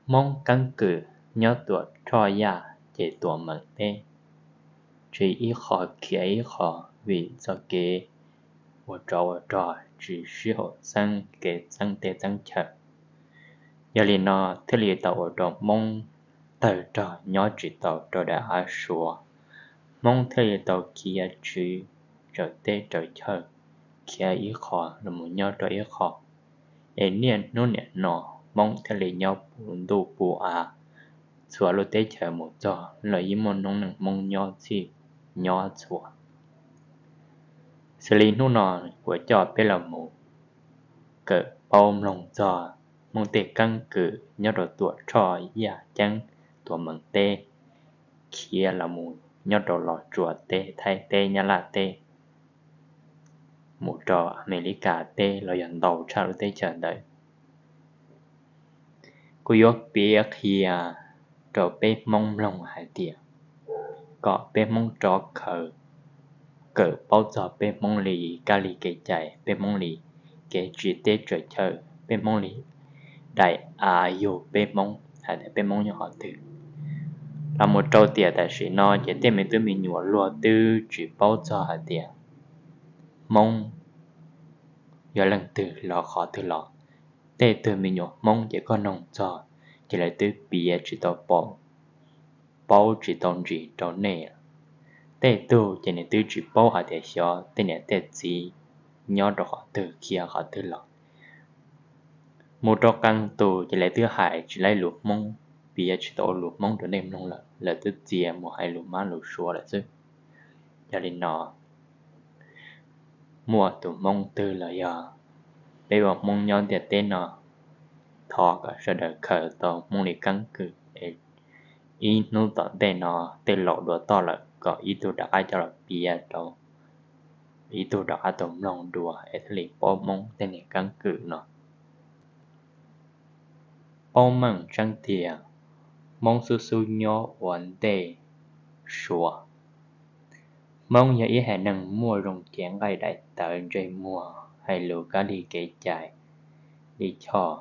Hmoob keeb kwm nyob Tuam Tshoj Yaj ces Tuam Meem teb, tsis ib qho khiav ib qho, vim txoj kev ua tsov ua rog tsis sib haum xeeb kev txeeb teb txeeb chaw. Yog li no thiaj li tau ua rau Hmoob tawg rog nyob tsis tau rau daim av Suav. Hmoob thiaj li tau khiav tsiv raws teb raws chaw, khiav ib qho los mus nyob rau ib qho. Es niaj hnub niam no Hmoob thiaj li nyob puv ntuj puv av, txhua lub teb chaws mus txog los yeej muaj noob neej Hmoob nyob txhij nyob txhua. Xws li hnub no kuv coj peb los mus kawm paub mloog txog Hmoob tej keeb kwm nyob rau Tuam Tshoj Yaj Ceeb, Tuam Meem teb, khiav los mus nyob rau Los Tsuas teb, Thaib teb, Nyab Laj teb, mus rau Amelikas teb los yog ntau tshaj lub teb chaws ntawd. Kuv yuav piav qhia rau peb Hmoob mloog hais tias kom peb Hmoob rov khaws, kawm paub txog peb Hmoob li kab li kev cai, peb Hmoob li kev tsiv teb tsaws chaw, peb Hmoob li daim av yug peb Hmoob hais tias peb Hmoob nyob qhov twg. Los mus rau tiam tam sim no ces tej me tub me nyuam luag twb tsis paub txog hais tias Hmoob yog leej twg los qhov twg los. Tej tug me nyuam Hmoob ces koj noog txog ces lawv twb piav tsis tau paub, paub tsis tau ntsis rau nej. Tej tug ces nws twb tsis paub hais tias xyov tej niam tej txiv nyob rau qhov twg khiav qhov twg los. Mus rau qee tus ces lawv twb hais tsis laib lus Hmoob, piav tsis tau lus Hmoob rau nej mloog lawm, lawv twb txia mus hais lus Mab lus Suav lawm xwb. Yog li no, muaj tus Hmoob twg los yog peb ua Hmoob nyob ntiaj teb no, thov kom sawv daws khaws tau Hmoob li keeb kwm es ib hnub tom ntej no tej laus dua toj lawm kom ib tug rov qab coj los piav rau ib tug rov qab tau mloog dua es thiaj li paub Hmoob tej niag keeb kwm no. Paub meej tseeb tiag, Hmoob xub xub nyob ua ntej Suav. Hmoob yog ib haiv neeg muaj zoo cev nqaij daim tawv ntsej muag, hais lus kab li kev cai, li choj,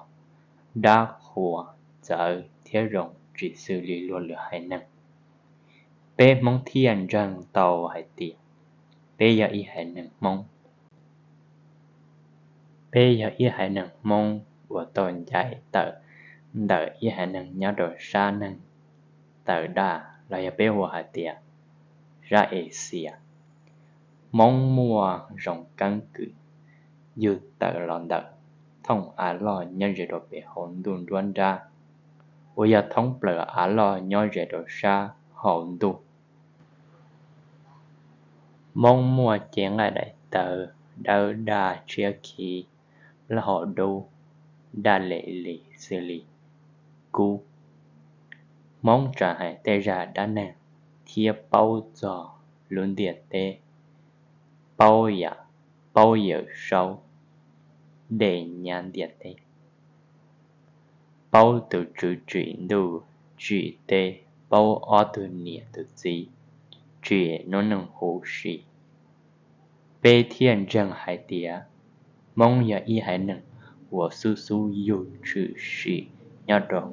dab qhuas, txawv thiab zoo tsis xws li luag lwm haiv neeg. Peb Hmoob thiaj ntseeg tau hais tias peb yog ib haiv neeg Hmoob. Peb yog ib haiv neeg Hmoob uas tau ncaim tawm ntawm ib haiv neeg nyob rau sab neeg tawv daj los yog peb hu hais tias sab Axias. Hmoob muaj zoo keeb kwm yug tawm los ntawm thooj av loj nyob ze rau pem hauv ntuj nruab nrab, uas yog thoob plaws av loj nyob ze rau sab hauv ntuj. Hmoob muaj cev nqaij daim tawv dawb daj tshiab khiv, plaub hau dub, daj lem li xws li kub. Hmoob tsa hais tej zaj dab neeg thiab paub txog lub ntiaj teb, paub yam, paub Yawm Saub dej nyab ntiaj teb, paub tus Tswv tsim ntuj tsim teb, paub ob tug niam tus txiv tsim noob neej huv si. Peb thiaj ntseeg hais tias Hmoob yog ib haiv neeg uas xub xub yug tshwm sim nyob rau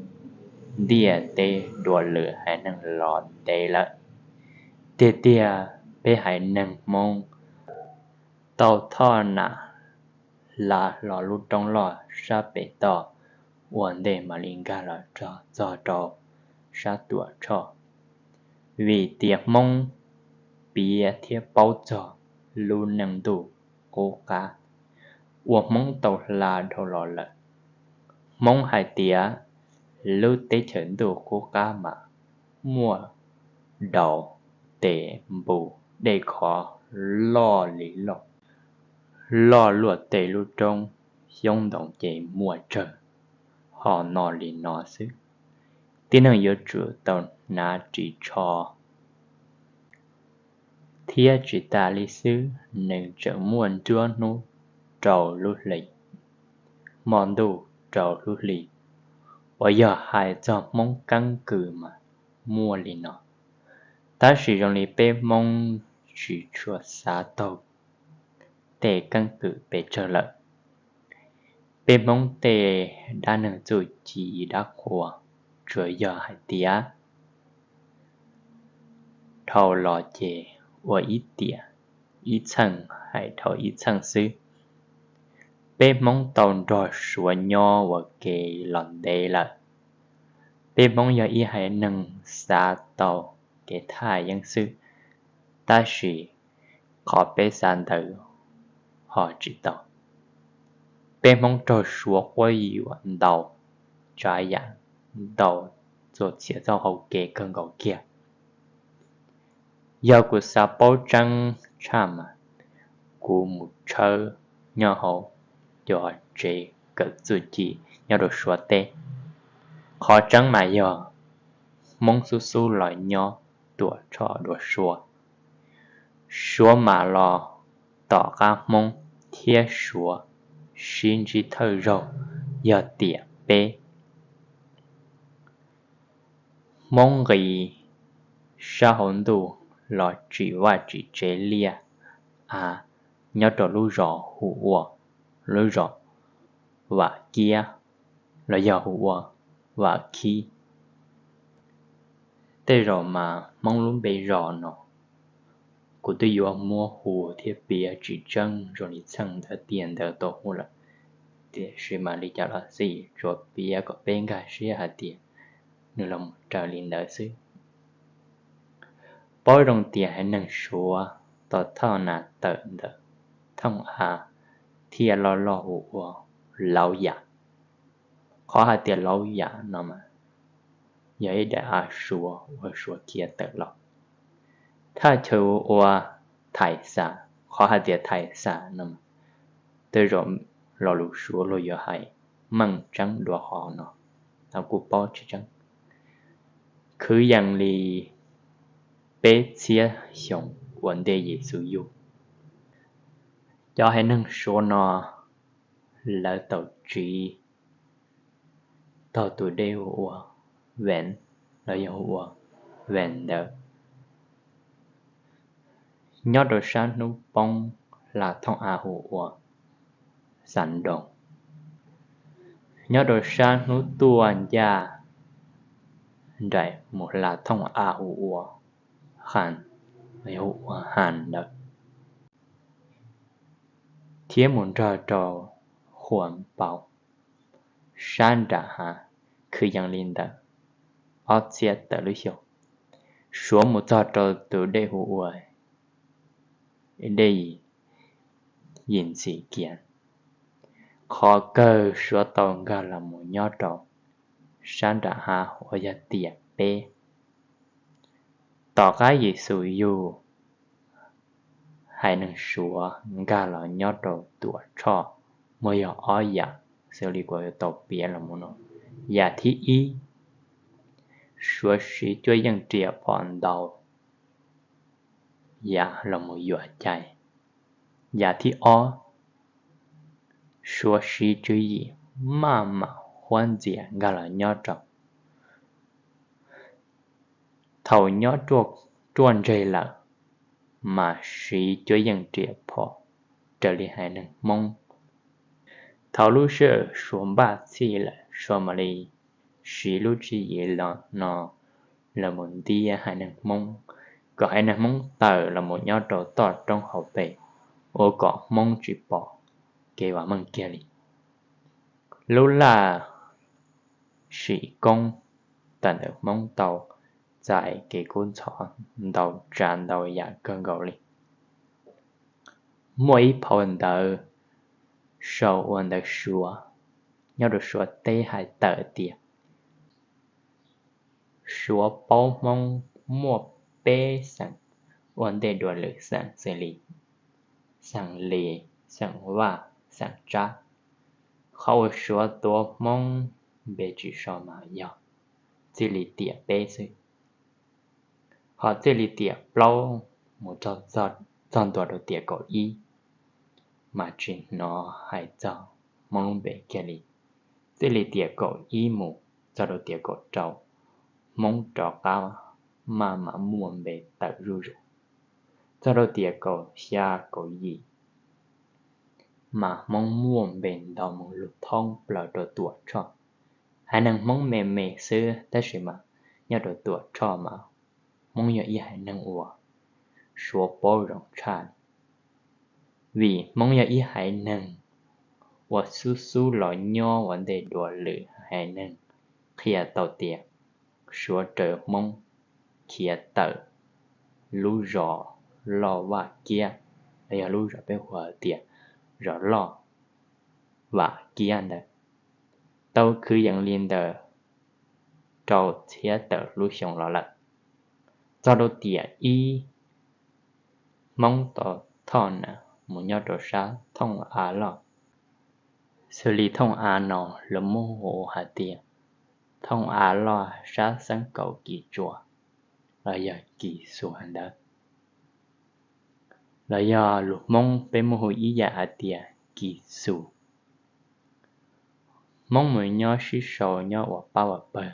ntiaj teb dua lwm haiv neeg los ntev lawm. Tiag tiag peb haiv neeg Hmoob tau thoj nam hla hlo lub roob loj sab pem toj ua ntej mam li nkag los txog rau sab Tuam Tshoj. Vim tias Hmoob piav thiab paub txog lub neej ntuj qub qab uas Hmoob tau hla dhau los lawm, Hmoob hais tias lub teb chaws ntuj qub qab mas muaj daus tes npus dej khov loj li loj, loj luaj tej lub roob, xyoob ntoo ces muaj tsawg ho no li no xwb. Tib neeg yuav tsum tau hnav ris tsho. Thiab tsis tas li xwb, nws tseem muaj nruab hnub rau lub hli, hmo ntuj rau lub hli, uas yog hais txog Hmoob keeb kwm mas muaj li no. Tab sis zoo li peb Hmoob tsis tshua xav taug tej keeb kwm pes tsawg lawm. Peb Hmoob tej dab neeg txuj ci dab qhuas tsuas yog hais tias dhau los ces ua ib tiam ib txheej hais dhau ib txheej xwb. Peb Hmoob tau nrog Suav nyob ua ke los ntev lawm. Peb Hmoob yog ib haiv neeg xav tau kev thaj yeeb xwb, tab sis qhov peb xav ntawd ho tsis tau. Peb Hmoob raug Suav quab yuam ntau tsav yam, ntau txuj txhia txoj hau kev kawg nkaus kiag. Yog kuv xav paub tseeb tshaj mas kuv mus tshawb nyob hauv cov tsev kawm txuj ci nyob rau Suav teb. Qhov tseeb mas yog Hmoob xub xub los nyob Tuam Tshoj dua Suav. Suav mam los tom qab Hmoob thiab Suav sib ntsib thawj zaug yog tiam peb Hmoob nqis sab hauv ntuj los tsim vaj tsim tsev liaj av nyob rau lub zos hu ua, lub zos Vam Kiab los yog hu ua Vam Khib. Tej zaum mas Hmoob lub npe zos no kuv twb yuav muab hu thiab piav tsis tseeb zoo li txheej ntawd tiam ntawd tau hu lawm, tiam sis mas li cas los xij tsuas piav kom peb nkag siab hais tias nws los mus raws li ntawd xwb. Paub zoo tias haiv neeg Suav tau thauj nas tawm ntawm thooj av thiaj loj loj hu ua Lauv Yam. Qhov hais tias Lauv Yam no mas yog ib daim av Suav uas Suav khiav tawm los. Thaj chaw ua Thais Xas, qhov hais tias Thais Xas no mas tej zaum lo lus Suav luag yuav hais meej tseeb dua hov no, kuj paub tsis tseeb. Kwv yees li peb txhiab xyoo ua ntej Yexus yug, cov haiv neeg Suav no lawv tau tsiv taug tus dej hu ua Vees los yog hu ua Vees ntawd nyob rau sab hnub poob hla thooj av hu ua Xas Nroos, nyob rau sab hnub tuaj ncaj nraim mus hla thooj av hu ua Has, hu ua Has ntawd, thiab mus nrog rau Huas Npaus sab nram hav. Kwv yees li ntawd, ob txhiab tawm lub xyoo, Suav mus txog rau tus dej hu ua Dej Yim Ntxim Kiav. Qhov kawg Suav tau nkag los mus nyob rau sab nram hav uas yog tiam peb. Tom qab Yexus yug, haiv neeg Suav nkag los nyob rau Tuam Tshoj muaj yog ob yam xws li kuv yuav tau piav los mus no. Yam thib ib, Suav siv cuab yeej riam phom ntau yam los mus yuam cai. Yam thib ob, Suav siv tswv yim maj mam huab ntxias nkag los nyob rau thaum nyob ruaj ntseg lawm, mas siv cuab yeej riam phom raws li haiv neeg Hmoob. Thaum lub sij hawm Suav npaj txhij lawm, Suav mam li siv lub tswv yim los no los mus ntiab haiv neeg Hmoob, kom haiv neeg Hmoob tawm los mus nyob rau toj roob hauv pes, ua kom Hmoob tsis pom kev vam meej kiag li. Lub laj sim koob tawm ntawm Hmoob tau txais kev kub ntxhov ntau tsav ntau yam kawg nkaus li. Muaj ib phau ntawv sau ua ntawv Suav nyob rau Suav teb hais tawm tias Suav paub Hmoob muaj peb xeem ua ntej dua lwm xeem xws li xeem Lis, xeem Vaj, xeem Tsab. Qhov uas Suav tuav Hmoob npe tsis so mas yog txij li tiam peb xwb. Ho txij li tiam plaub mus txog ntua rau tiam kaum ib mas tsis hnov hais txog Hmoob lub npe kiag li. Txij li tiam kaum ib mus txog rau tiam kaum rau, Hmoob rov qab maj mam muaj npe tawm zuj zus. Txog rau tiam kaum xya kaum yim mas Hmoob muaj npe ntau mus lug thoob plaws rau Tuam Tshoj. Haiv neeg Hmoob me me xwb tab sis mas nyob rau Tuam Tshoj mas Hmoob yog ib haiv neeg uas Suav paub zoo tshaj, vim Hmoob yog ib haiv neeg uas xub xub los nyob ua ntej dua lwm haiv neeg, qhia tau tias Suav raws Hmoob khiav tawm lub zos Loj Vaj Kiab, los yog lub zos peb hu tias zos Loj Vam Kiab ntawd, tau kwv yees li ntawm rau txhiab tawm lub xyoo los lawm. Txog rau tiam ib, Hmoob tau thoj na mus nyob rau sab thooj av loj, xws li thooj av no lawv muab hu hais tias thooj av loj sab Xeeb Kaum Kis Tsuas los yog Kis Xus ntawd, los yog lus Hmoob peb muab hu ib yam hais tias Kis Xus. Hmoob mus nyob sib sau nyob ua pab ua pawg.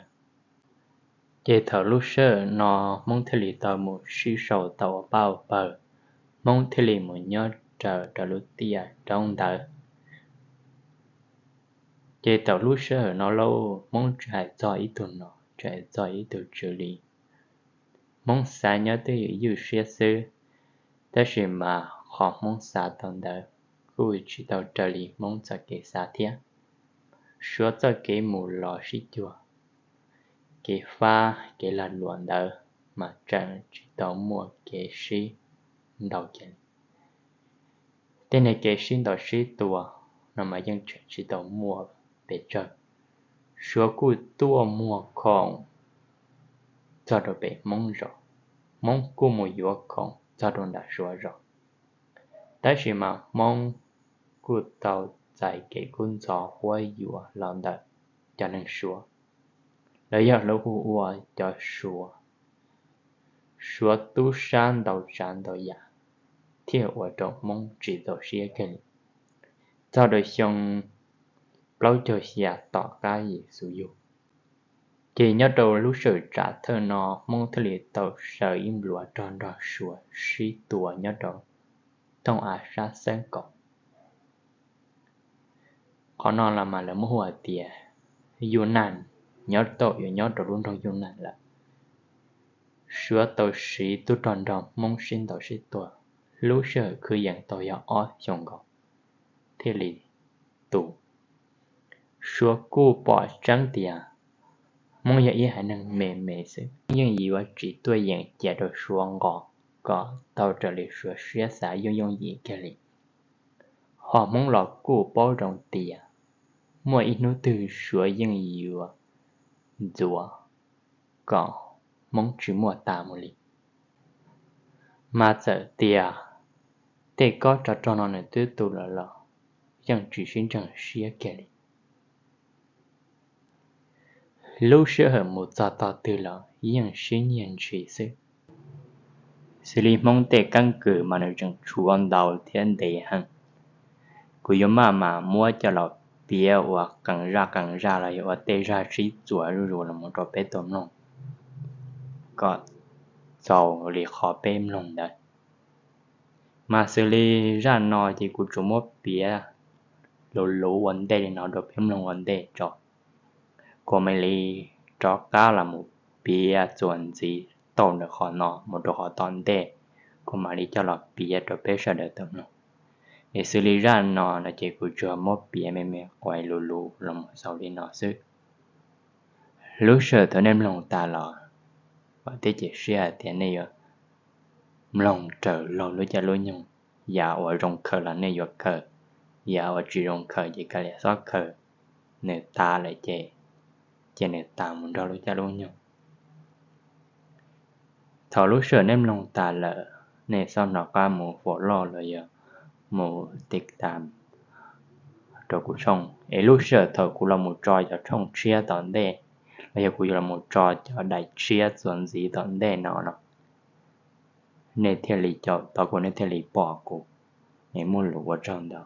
Ces thaum lub sij hawm no Hmoob thiaj li tau mus sib sau tau ua pab ua pawg, Hmoob thiaj li mus nyob raws rau lub tiaj roob ntawd. Ces thaum lub sij hawm no lauj, Hmoob tsis hais txog ib tug nom, tsis hais txog ib tug tswv li, Hmoob xav nyob twj ywm ywj siab xwb. Tab sis mas qhov Hmoob xav tau ntawd kuj tsis tau raws li Hmoob txoj kev xav thiab. Suav txoj kev mus los sib cuag, kev fab kev lag luam ntawd mas tseem tsis tau muaj kev sib ntaus kiag li. Tej niag kev sib ntaus sib tua no mas yeej tseem tsis tau muaj pes tsawg. Suav kuj tuaj muag khoom txog rau pem Hmoob zos, Hmoob kuj mus yuav khoom txog rau nram Suav zos. Tab sis mas Hmoob kuj tau txais kev kub ntxhov huab yuav los ntawm cov neeg Suav, los yog lawv hu ua cov Suav. Suav tub sab ntau tsav ntau yam thiaj ua rau Hmoob tsis txaus siab kiag li. Txog rau xyoo plaub caug xya tom qab Yexus yug, ces nyob rau lub sij hawm tsam thawj no Hmoob thiaj li tau sawv ib npluav rog nrog Suav sib tua nyob rau thooj av sab Xeeb Kaum. Qhov no los mas lawv muab hu hais tias Yuj Naj, nyob tau yuav nyob rau lub nroog Yuj Naj lawm. Suav tau siv tub rog nrog Hmoob sib ntaus sib tua, lub sij hawm kwv yees tau yog ob xyoos nkaus thiaj li tu. Suav kuj pom tseeb tias Hmoob yog ib haiv neeg me me xwb, yeej yuav tsis tuaj yeem cia rau Suav nqos kom tau raws li Suav siab xav yooj yooj yim kiag li. Ho Hmoob los kuj paub zoo tias muaj ib hnub twg Suav yeej yuav ntxuav kom Hmoob tsis muaj tas mus li. Mas txawm tias tej kob tsov rog no nws twb tu lawm los yeej tsis sib ntseeg siab kiag li. Lub sij hawm mus txog tog twg los yeej sib nyiag ntshis xwb. Xws li Hmoob tej keeb kwm mas nws tseem tshuav ntau thiab ntev heev. Kuv yuav maj mam muab coj los piav ua qee zaj qee zaj los yog ua tej zaj sib txuas zuj zus los mus rau peb tau mloog kom txaus li qhov peb mloog ntawd. Mas xws li zaj no ces kuv tsuas muab piav luv luv ua ntej li no rau peb mloog ua ntej tso. Kuv mam li rov qab los mus piav txuas ntxiv tau ntawm qhov no mus rau qhov tom ntej, kuv mam li coj los piav rau peb sawv daws tau mloog. Es xws li zaj no no ces kuv tsuas muab piav me me quas luv luv los mus xaus li no xwb. Lub sij hawm thaum nej mloog tas los, vam thiab cia siab hais tias nej yuav mloog raws laug lub caij lub nyoog. Yam uas zoo khaws los nej yuav khaws, yam uas tsis zoo khaws ces kav liam xob khaws, nws tas lawm ces cia nws tas mus nrog lub caij lub nyoog. Thaum lub sij hawm nej mloog tas lawm, nej xob hnov qab mus follow los yog mus tiv tam rau kuv tshooj, es lub sij hawm thaum kuv los mus tso cov tshooj tshiab tom ntej, los yog kuv yuav los mus tso cov daim tshiab txuas ntxiv tom ntej no no, nej thiaj li caum tau kuv, nej thiaj li pom kuv. Es muaj lus ua tsaug ntau.